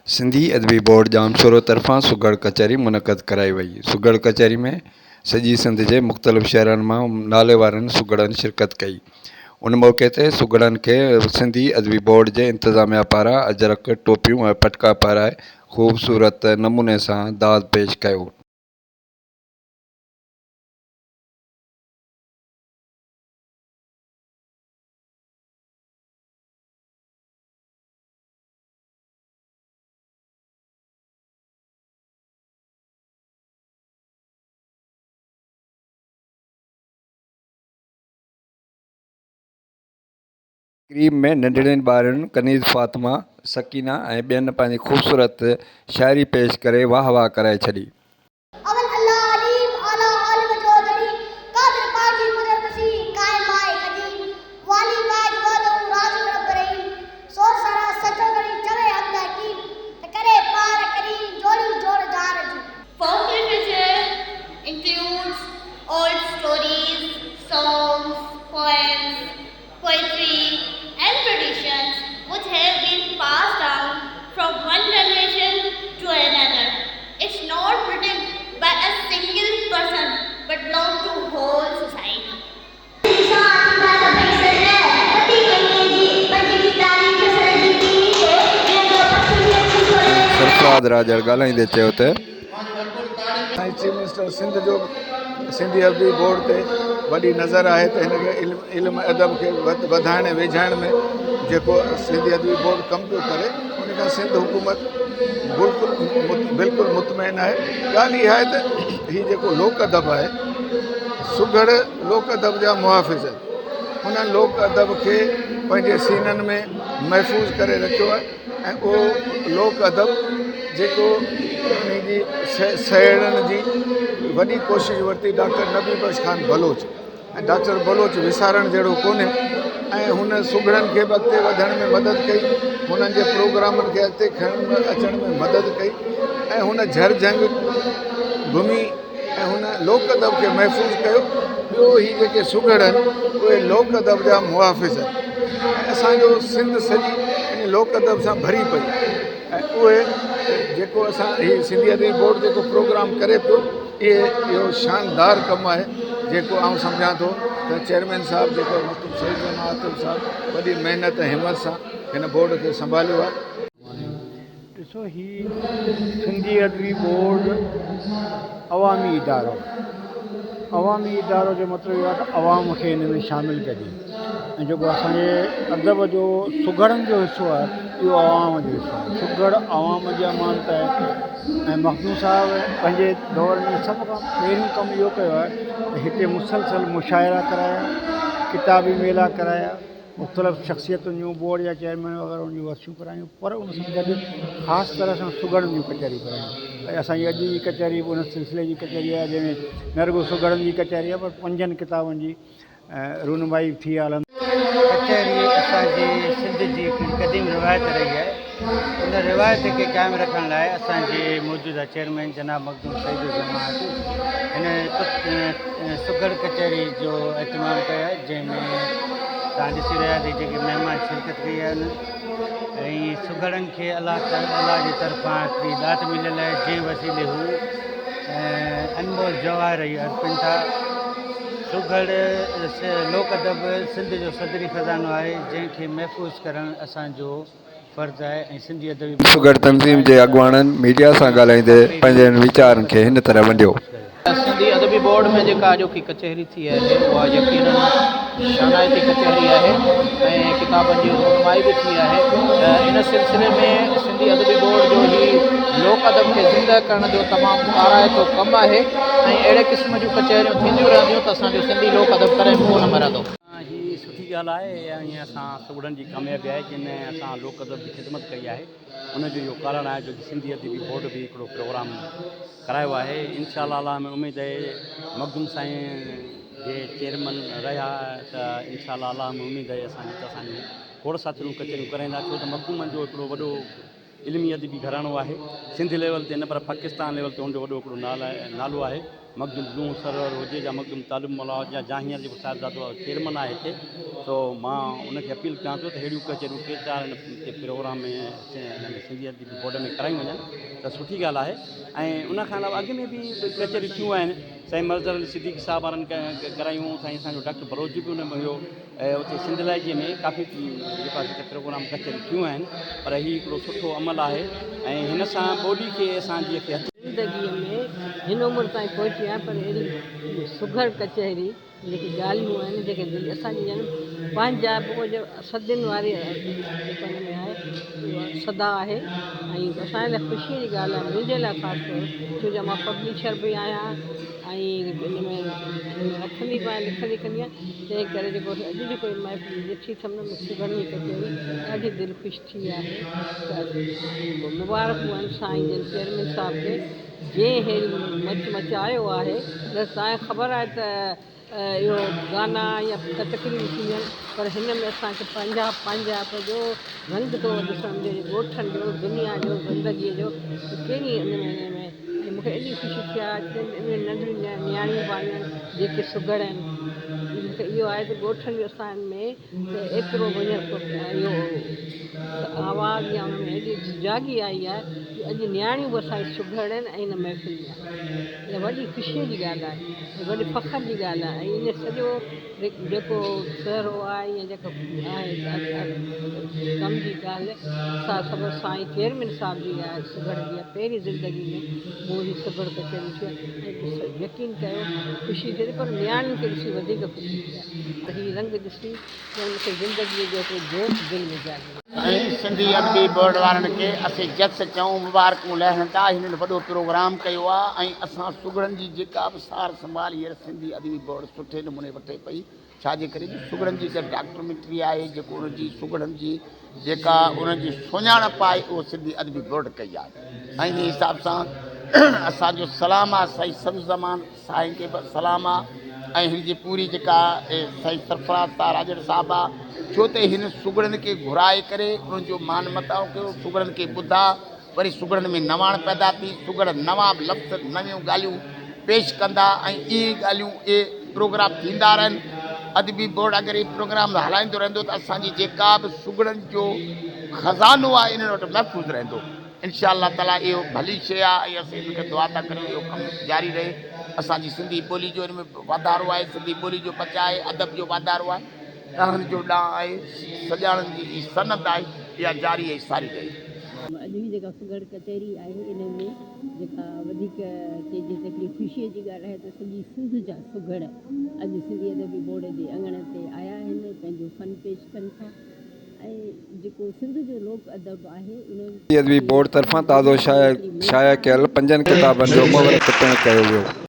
سنڌي ادبي بورڊ ڄامشورو طرفان سگهڙ ڪچهري منعقد ڪرائي وئي. سگهڙ ڪچهري ۾ سڄي سنڌ جي مختلف شهرن مان ناليوارن سگهڙن شرڪت ڪئي. ان موقعي تي سگهڙن کي سنڌي ادبي بورڊ جي انتظاميا پاران اجرڪ، ٽوپيون ۽ پٽڪا پهرائي خوبصورت نموني سان داد پيش ڪيو. تقريب ۾ ننڍڙين ٻارڙين ڪنيز فاطمه، سڪينه ۽ ٻين پنهنجي خوبصورت شاعري پيش ڪري واهه واهه ڪرائي ڇڏي. اول الله عليم، اعليٰ عالم جو ڌڻي، قادر پنهنجي قدرت سين، قائم آهي قديم، والي واحد وحده، رازق رب رحيم، سو سرا سچو ڌڻي، چوي حق حڪيم، ته ڪري پار ڪرين، جوڙي جوڙ جهان جي. Folk literature includes old stories, songs, poems, poetry and traditions which have been passed down from one generation to another. It's not written by a single person but belong to whole society. Sarfaraz Rajar ڳالهائيندي چيو ته. سائين chief minister Sindh جو به سنڌي ادبي board تي وڏي نظر آهي ته هن کي علم علم ادب کي وڌائڻ ۽ ويجهائڻ ۾ جيڪو سنڌي ادبي بورڊ ڪم پيو ڪري ان کان سنڌ حڪومت بلڪل بلڪل مطمئن آهي ڳالهه اها آهي ته هي جيڪو لوڪ ادب آهي سگهڙ لوڪ ادب جا محافظ آهن انهن لوڪ ادب کي پنهنجي سينن ۾ محفوظ ڪري رکيو آهي ۽ اهو لوڪ ادب جيڪو ان جي سهيڙڻ جي وڏي ڪوشش ورتي ڊاڪٽر نبي بخش خان بلوچ ۽ ڊاڪٽر بلوچ وسارڻ جهڙو ڪونهي ۽ هن سگهڙن کي به اڳتي وڌڻ ۾ مدد ڪئي هنن جي پروگرامن کي اڳتي کڻڻ ۾ اچڻ ۾ مدد ڪئي ۽ هن جهر جهنگ گهمي ۽ هن لوڪ ادب کي محفوظ ڪيو ٻيو هي جيڪي سگهڙ آهن اهي لوڪ ادب جا محافظ آهن ۽ اسانجو سنڌ سڄي ان لوڪ ادب سان ڀري پئي ۽ اهي جيڪو اسان هي سنڌي ادبي بورڊ جيڪو پروگرام ڪري پيو اهي اهو شاندار ڪم آهي جيڪو آئون سمجهان ٿو ته چيئرمين صاحب جيڪو مخدوم سعيد زمان عاطف صاحب وڏي محنت ۽ همت سان هن بورڊ کي سنڀاليو آهي. ڏسو هي سنڌي ادبي بورڊ عوامي ادارو آهي. عوامي ادارو جو مطلب اهو آهي ته عوام کي هن ۾ شامل ڪجي ۽ جيڪو اسان جي ادب جو سگهڙن جو حصو آهي اهو عوام جو حصو آهي سگهڙ عوام جي امانت آهي ۽ مخدوم صاحب پنهنجي دور ۾ سڀ کان پهريون ڪم اهو ڪيو آهي ته هتي مسلسل مشاعرا ڪرايا ڪتابي ميلا ڪرايا مختلف شخصيتن جون بورڊ جا چيئرمين وغيره ان جون ورسيون ڪرايون پر ان سان گڏ خاص طرح سان سگهڙن جون ڪچهريون ڪرايون ۽ اسان جي اڄ جي ڪچهري به ان سلسلي جي ڪچهري آهي جنهن ۾ نه رڳو سگهڙن جي ڪچهري آهي پر پنجن ڪتابن جي رونمائي به ٿي آهي. ڪچهري اسان جي سنڌ جي هڪڙي قديم روايت رهي آهي ان روايت کي قائم رکڻ لاء اسان جي موجوده چيئرمين جناب مخدوم سعيد الزمان هن سگهڙ ڪچهري جو اهتمام ڪيو آهي جنهن ۾ توهان ڏسي رهيا آهيو ته جيڪي مهمان شرڪت ڪئي آهي انهن ۽ سگهڙن کي الله الله جي طرفان هڪڙي ڏات مليل آهي جنهن وسيلي هو انمول جواهر اهي ارپين ٿا سگهڙ لوڪ ادب سنڌ جو صدري خزانو آهي جنهن کي محفوظ ڪرڻ اسان جو فرض آهي ۽ سنڌي ادبي بورڊ سگهڙ تنظيم جي اڳواڻن ميڊيا سان ڳالهائيندي پنهنجن ويچارن کي هن طرح ونڊيو. سنڌي ادبي بورڊ ۾ جيڪا اڄوڪي ڪچهري ٿي آهي اها يقينن شانائتي ڪچهري آهي ۽ ڪتابن جي رونمائي به ٿي آهي ان سلسلي ۾ سنڌي ادبي بورڊ جو هي لوڪ ادب کي زنده ڪرڻ جو تمام ڪارائتو ڪم آهي ۽ اهڙي قسم جون ڪچهريون ٿينديون رهنديون ته اسان جو سنڌي لوڪ ادب ڪڏهن به ڪونه مرندو. هي سٺي ڳالهه آهي ۽ اسان سگهڙن جي ڪاميابي آهي جن اسان لوڪ ادب جي خدمت ڪئي آهي ان جو اهو ڪارڻ آهي جو سنڌي ادبي بورڊ به هڪڙو پروگرام ڪرايو آهي انشاء الله الله ۾ اميد آهي مخدوم سائين جي چيئرمن رهيا ته انشاء الله الله ۾ اميد آهي اسان جي ته اسان جون کوڙ ساٿريون ڪچهريون ڪرائيندا ڇو ته مخدومن جو هڪڙو وڏو علمي ادبي گهراڻو آهي سنڌ ليول تي نه پر پاڪستان ليول تي ان جو وڏو هڪڙو نالو آهي. مخدوم نوح سرور هجي يا مخدوم طالب مولا هجي يا جا هينئر جيڪو صاحبزادو چيئرمن آهي هتي سو مان ان کي اپيل ڪيان ٿو ته اهڙيون ڪچهريون ٽي چار هن تي پروگرام ۾ هن ۾ سنڌي ادبي بورڊ ۾ ڪرايون وڃن ته سٺي ڳالهه آهي ۽ ان کان علاوه اڳ ۾ به ڪچهريون ٿيون آهن سائين مظهر علي صديقي صاحب وارن ڪرايون سائين اسان جو ڊاڪٽر بلوچ به ان ۾ هيو ۽ اتي سنڌ لائجي ۾ ڪافي جيڪو آهي سو پروگرام ڪچهريون ٿيون آهن پر هي هڪڙو سٺو عمل آهي ۽ هن سان ٻولي کي اسان جي کي هٿي. زندگيء ۾ هن عمر تائين پهچي آهيان پر اهڙي سگهڙ ڪچهري جيڪي ڳالهيون آهن جيڪي دل اسان جي ڄڻ پنهنجا پوء جو صدين واري جيڪو هن ۾ آهي اها صدا آهي ۽ اسان جي لاء خوشيء جي ڳالهه آهي منهنجي لاء خاص طور ڇو جو مان پبلشر به آهيان ۽ ان ۾ رکندي به آهيان لکندي ڪندي آهيان تنهن ڪري جيڪو اڄ جيڪو محفل ڏٺي اٿم نه سگهڙ جي ڪچهري ڏاڍي دل خوش ٿي آهي ته مبارڪون آهن سائين جن چيئرمين صاحب کي جنهن هيل مچ مچايو آهي نه تانکي خبر آهي ته اهو گانا يا تقريبون ٿينديون آهن پر هن ۾ اسان کي پنهنجا پنهنجائپ جو رنگ ٿو ڏسڻ ملي ڳوٺن جو دنيا جو زندگيء جو ڪهڙي ان ۾ ان ۾ ۽ مون کي ايڏي خوشي ٿي آهي ته ان ۾ ننڍڙيون نياڻيون به آيون آهن جيڪي سگهڙ آهن مون کي اهو آهي ته ڳوٺن جو اسان ۾ ته ايترو به اهو آواز يا ان ۾ ايڏي سجاڳي آئي آهي جو اڄ نياڻيون به اسان جي سگهڙ آهن ۽ ان محفل ۾ آهن اها وڏي خوشيء جي ڳالهه آهي ۽ وڏي فخر جي ڳالهه آهي ۽ ان سڄو جيڪو سهرو آهي يا جيڪو آهي ڪم جي ڳالهه سا سڀ سائين چيئرمين صاحب جي آهي سگهڙ جي آهي پهرين زندگي ۾ مون هي سگهڙ ڪچهري ڏٺي آهي ۽ يقين ڪيو خوشي ٿئي ٿي پر نياڻين کي ڏسي وڌيڪ خوشي ٿي آهي ته هي رنگ ڏسي ڄڻ مون کي زندگيء جو هڪڙو جوش دل ۾ جاڳي ويو. سائين سنڌي ادبي بورڊ وارن کي اسين جس چئون مبارڪون لهڻ ٿا هنن وڏو پروگرام ڪيو آ ۽ اسان سگهڙن جي جيڪا به سار سنڀال هينئر سنڌي ادبي بورڊ سٺي نموني وٺي پئي ڇا جي ڪري جو سگهڙن جي هڪ ڊاڪٽومينٽري آهي جيڪو ان جي سگهڙن جي جيڪا انهن جي سڃاڻپ آهي اهو سنڌي ادبي بورڊ ڪئي آهي ۽ انهي حساب سان اسان جو سلام آ سائين سبز زمان سائين کي به سلام آ ۽ هن جي پوري جيڪا سائين سرفراز صاحب راڄڙ صاحب آ ڇو ته هن سگهڙن کي گهرائي ڪري انهن جو مان متاء ڪيو سگهڙن کي ٻڌا وري سگهڙن ۾ نواڻ پيدا ٿي سگهڙ نوان لفظ نويون ڳالهيون پيش ڪندا ۽ اهي ڳالهيون اهي پروگرام ٿيندا رهن ادبي بورڊ اگر اهي پروگرام هلائيندو رهندو ته اسان جي جيڪا به سگهڙن جو خزانو آهي انهن وٽ محفوظ رهندو. انشاء الله تعالي اهو ڀلي شيء آهي ۽ اسين ان کي دعا ٿا ڪريون اهو ڪم جاري رهي اسان جي سنڌي ٻولي جو ان ۾ واڌارو آهي سنڌي ٻولي جو بچاء آهي ادب جو واڌارو آهي ڏاهن جو ڏانء آهي سڄاڻن جي هي سند آهي اها جاري ۽ ساري رهي. اڄ هي جيڪا سگهڙ ڪچهري آهي ان ۾ جيڪا وڌيڪ چئجي ته هڪڙي خوشيء جي ڳالهه آهي ته سڄي سنڌ جا سگهڙ اڄ سنڌي ادبي بورڊ جي اڱڻ تي آيا آهن پنهنجو فن پيش ڪن ٿا. ۽ جيڪو سنڌ جو لوڪ ادب آهي ان ادبي بورڊ طرفان تازو شايع ڪيل پنجن ڪتابن جو مهورت پڻ ڪيو ويو.